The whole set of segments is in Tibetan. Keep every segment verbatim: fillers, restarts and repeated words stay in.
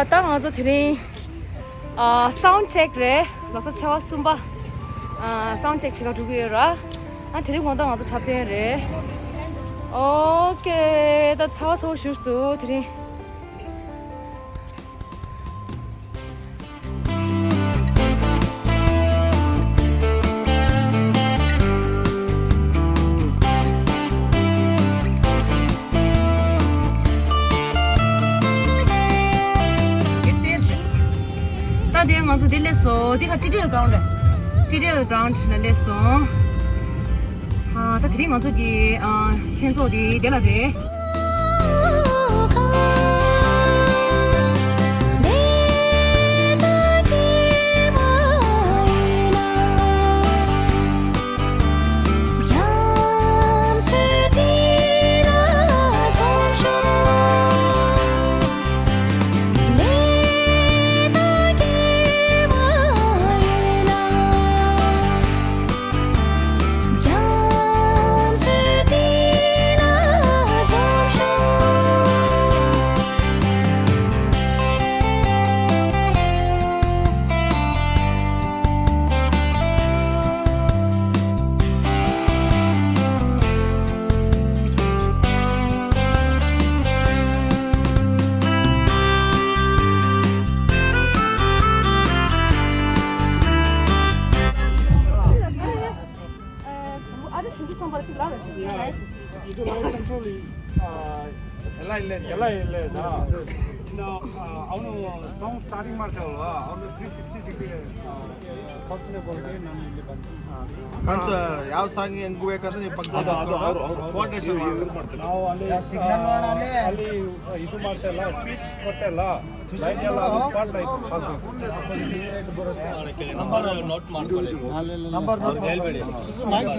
ད་ང་ཚོ་དེ་རིང་ཨ་སའུན་ཌི་ཅེག་རེད། ལོ་གསར་ཚེས་པ་གསུམ་པ། ཨ་སའུན་ཌི་ཅེག་བྱེད་ག་འགྲོ་གི་ཡོད་ར། ཨ་དེ་རིང་དགོང་དག་ང་ཚོ་འཁྲབ་སྟོན་རེད། ཨོ་ཀེ། ད་ཚ་བ་ཚ་བོ་ཞུ་འདུག་དེ་རིང་། ད་དེ་ང་ཚོ་དེ་སླེབས་སོང་། དེ་ག་ཊི་ཊི་ཨེལ་གྷ་རའུན་ཌི་རེད། ཊི་ཊི་ཨེལ་གྷ་རའུན་ཌི་ལ་སླེབས་སོང་། ཨ་ད་དེ་རིང་ང་ཚོ་གི་ཨ་མཚན་ཚོགས་དེ་དེ་ལ་རེད། You know, uh, I want to song starting Martel, uh, I want to three sixty degree, uh, possible. Kansa, ಯಾವ ಸಾಂಗ್ ಹೆಂಗ್ ಬೇಕು ಅಂತ ನೀವು ಪಕ್ಕ. ಅದು, ಅದು, ಅವರು, ಅವರು. Coordination. ನಾವು ಅಲ್ಲಿ, ಆ, ಅಲ್ಲಿ ಇದು ಮಾಡ್ತಾ ಇಲ್ಲ, ಸ್ಪೀಚ್ ಕೊಡ್ತಾ ಇಲ್ಲ. ಲೈಟ್ ಎಲ್ಲ ಅದು ಸ್ಪಾಟ್ ಲೈಟ್. ನಂಬರ್ ನೋಟ್ ಮಾಡ್ಕೊಳ್ಳಿ. ನಂಬರ್ ನೋಟ್ ಹೇಳ್ಬೇಡಿ. ಮೈಕ್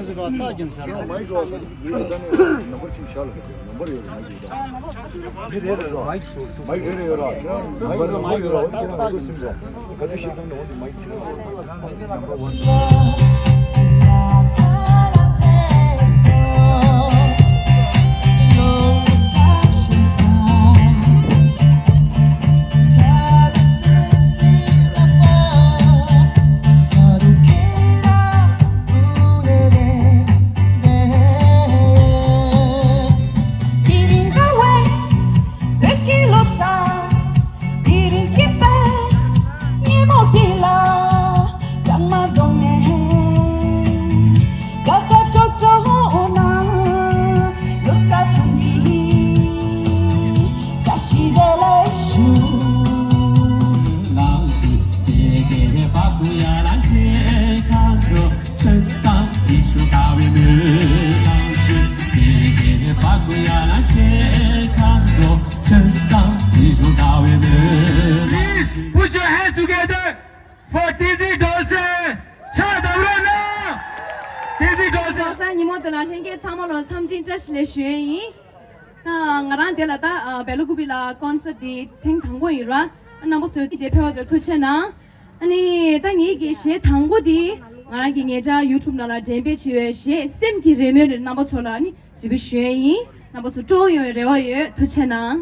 ನಂಬರ್ ಹೇಳಿ. ಮೈಕ್ ಸು-, ಸು-, ಮೈಕ್ ಬೇರೆ ಇವರ. ಮೈಕ್, ಮೈಕ್ ಇವರ. ಒಂದು ಕಡೆ ಕೂರಿಸಿದ್ರು. ಕನಿಷ್ಠ ಒಂದು ಮೈಕ್. དེ་རིང་སྐྱིད་པའི་ཉིན་མོ་འདི་ལ་སྐར་མ་བགྲོད་ནས། དགའ་དགའ་སྤྲོ་སྤྲོ་ནང་ལོ་གསར་འཚམས་འདྲི་བཀྲ་ཤིས་བདེ་ལེགས་ཞུ། Please put your hands together for Tizzy Dolce. ཆ་དམ་རོ་ན། Tizzy Dolce. ལོ་གསར་ཉིན་མོ་དེ་ལ་ལྷན་རྒྱས་ཚང་མ་ལ་འཚམས་འདྲི་བཀྲ་ཤིས་བདེ་ལེགས་ཞུ་ཡས་ཡིན། ད་ང་རང་དེ་ལ་ད་ཨ་བེ་ལ་ཀུ་པི་ལ་ཀོན་སར་དེ་ཐེངས་དང་པོ་ཡིན་ར། རྣམ་པ་ཚོས་དེ་ཕེབས་པ་དེར་ཐུགས་རྗེ་གནང་། ཨ་ནི་ད་ངེད་ཀྱི་གཞས་དང་པོ་དེ་ང་རང་གི་ཉེ་ཆར་ཡུ་ཊུབ་ནང་ལ་འགྲེམས་སྤེལ་བྱས་པའི་གཞས་སེམས་ཀྱི་རེ་སྨོན་རེད། རྣམ་པ་ཚོ་ལ་ཨ་ནི་གཟིགས་འབུལ་ཞུ་ཡས་ཡིན། རྣམ་པ་ཚོ་སྤྲོ་པོ་ཡོང་བའི་རེ་བ་ཡོད། ཐུགས་རྗེ་གནང་།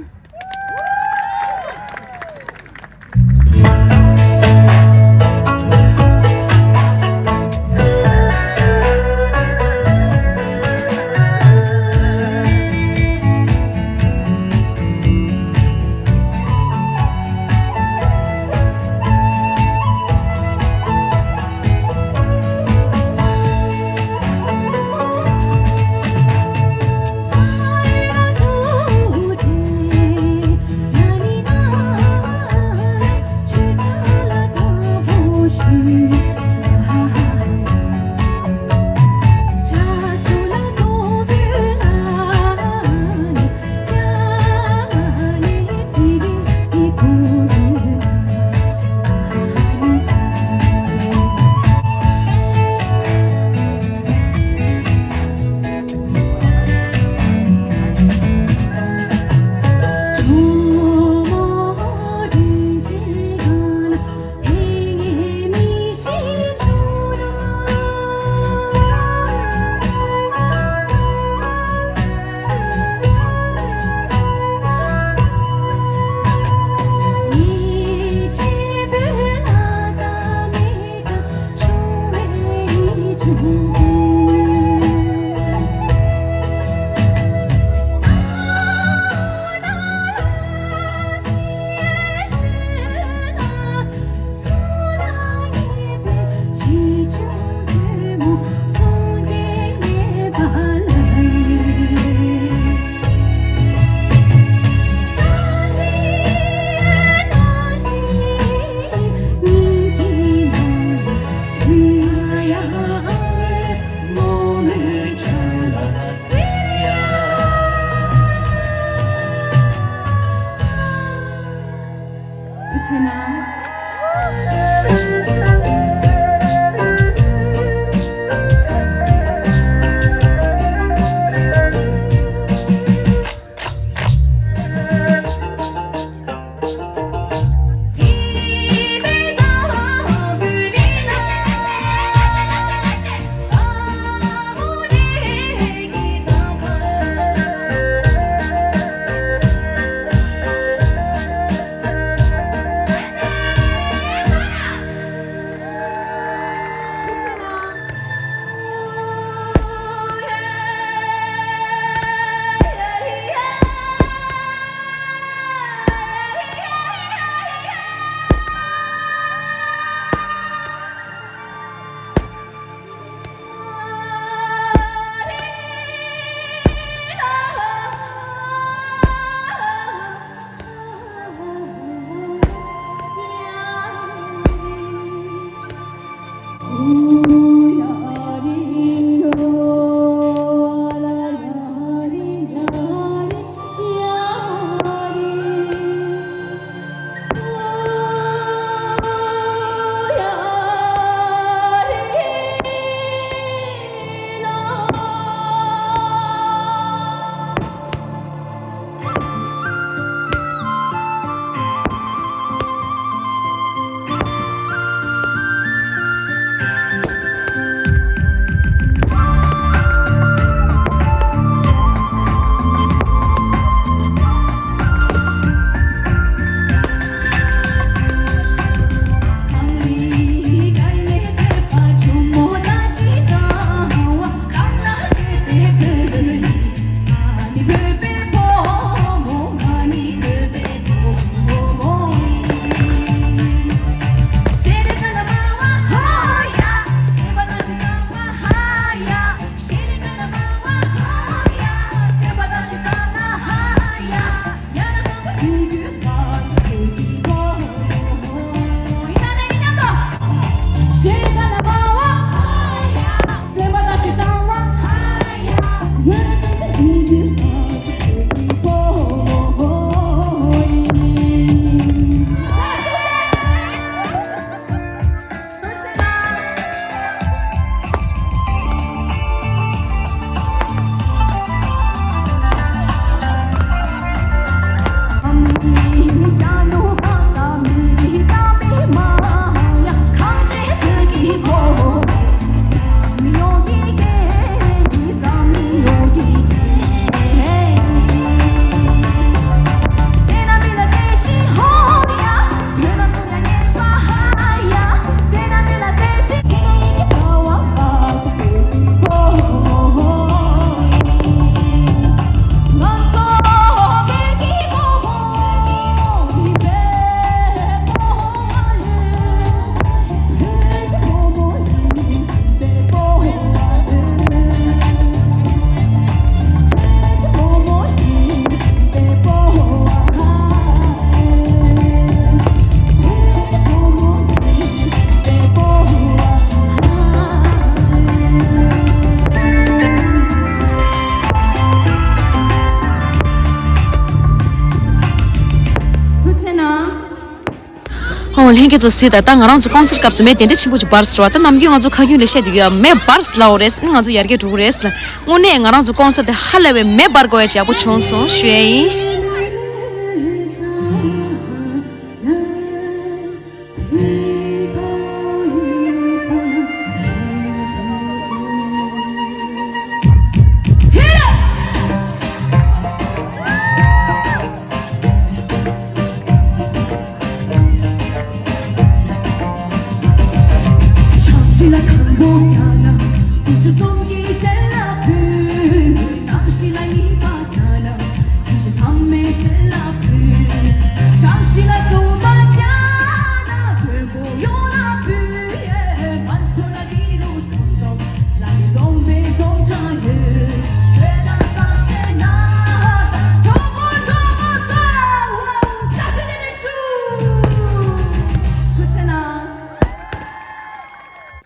ཨོ་ལྷན་རྒྱས་ཚོ་གཟིགས་དང་། ད་ང་རང་ཚོ་ཀོན་སར་སྐབས་སུ་མེ་དེ་འདྲ་ཆེན་པོ་ཅིག་འབར་ཟེར་བ། ད་ནམ་རྒྱུན་ང་ཚོ་ཁ་རྒྱུན་ལས་བཤད་དེ་གི་མེ་འབར་ལབ་ཡོད་རེད། ང་ཚོ་ཡར་རྒྱས་འགྲོ་གི་རེད། དངོས་གནས་ང་རང་ཚོ་ཀོན་སར་དེ་ཧ་ལས་པའི་མེ་འབར་དགོས་ཡ་ཅིག་ཡག་པོ་བྱུང་སོང་ཞུ་ཡ་ཡིན།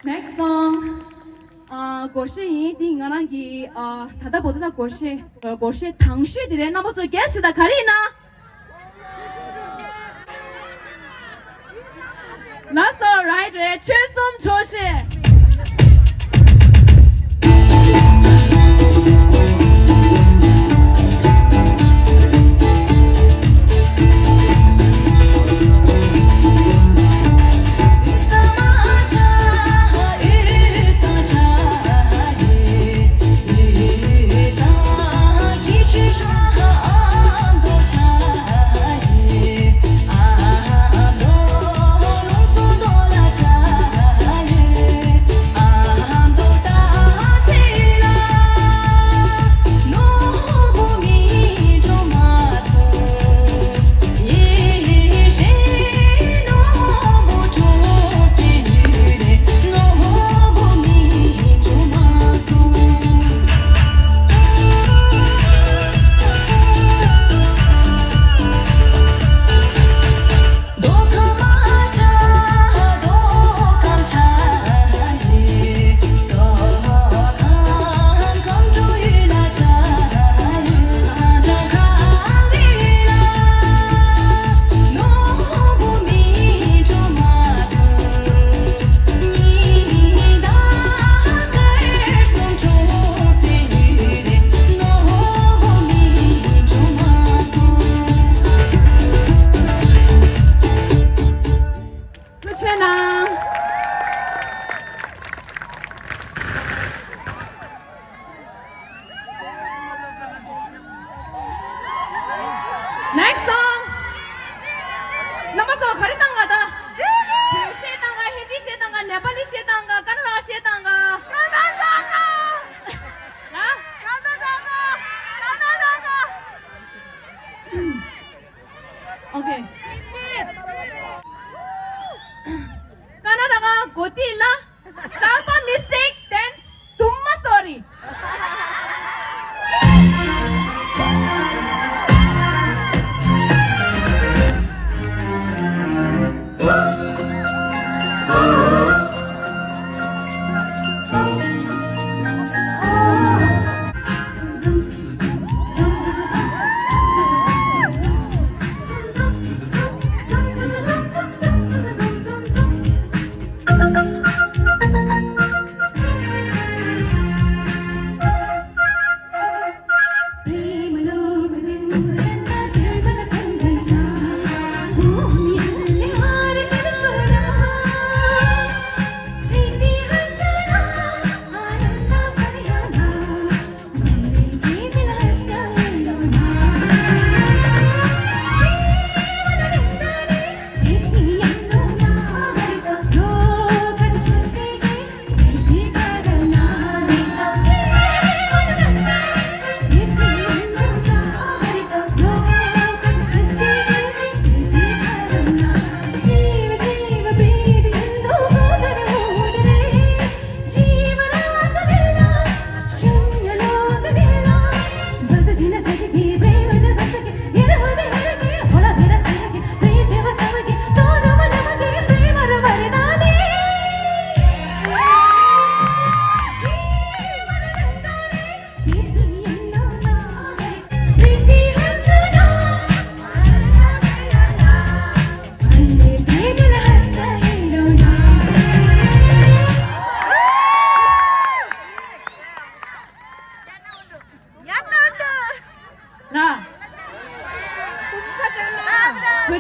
Next song. ཨ། སྒོར་གཞས་ཡིན། འདི་ང་རང་གི་ཨ། ད་ལྟ་བར་དུ་ད་སྒོར་གཞས། སྒོར་གཞས་དང་ཤོས་དེ་རེད། རྣམ་པ་ཚོ་གལ་ཆེ་ད་ག་རེ་ཡིན་ན། That's all right རེད། ཆོལ་གསུམ་ཆོག་ཤེས།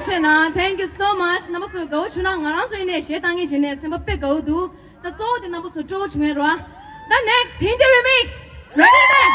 ཆེ་ན། Thank you so much. རྣམ་པ་ཚོ་དགའ་བོ་བྱུང་ན། ང་རང་ཚོ་ཡིན་ནའི་གཞས་བཏང་མཁན་བྱས་ནས་སེམས་པ་དཔེ་དགའ་བོ་འདུག་ད་གཙོ་བོ་དེ་རྣམ་པ་ཚོ་སྤྲོ་བོ་བྱུང་ཡ་རེད་བ། The next Hindi remix. Ready, man?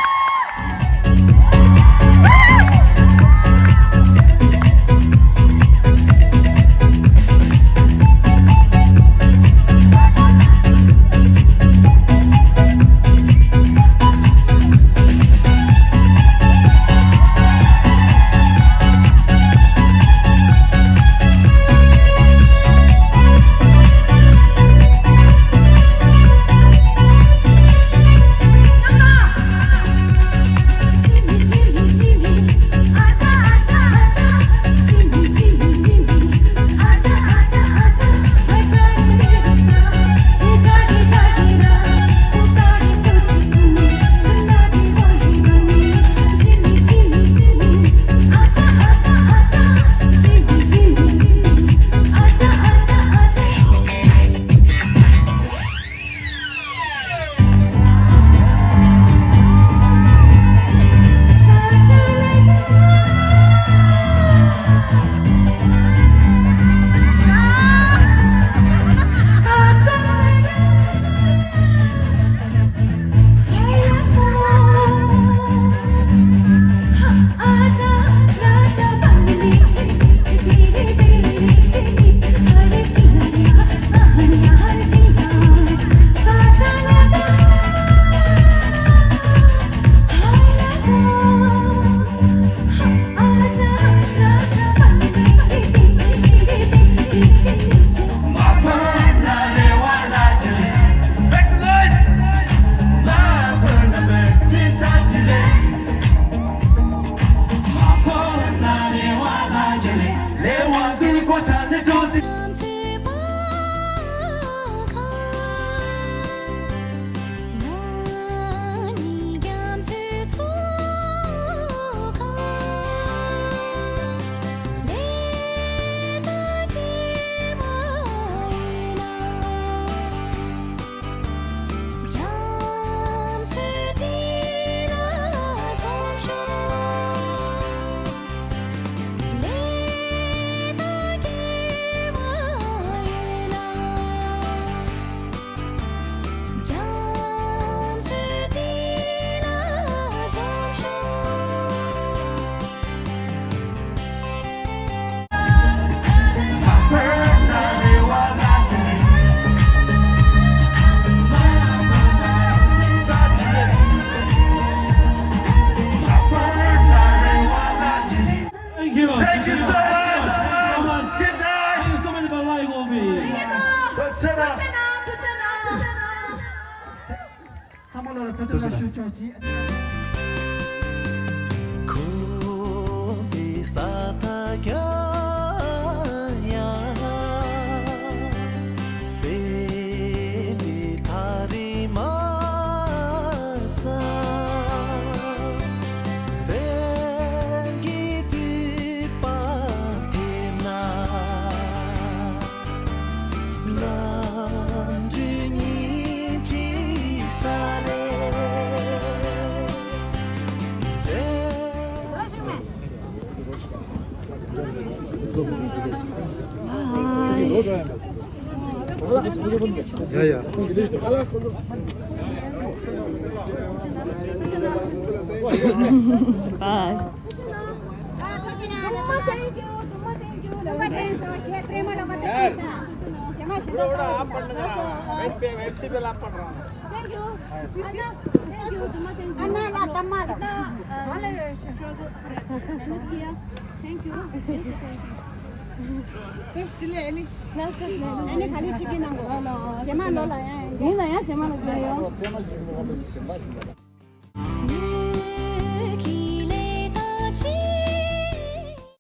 Thank you. Thank you so much. Good night. Thank you so much, Balai Gobi. ཚང་མ་ལ་ཐུགས་རྗེ་ཆེ་ཞུ་ཆོག་ཅིག་ཡ་ཡ། Bye. Thank you.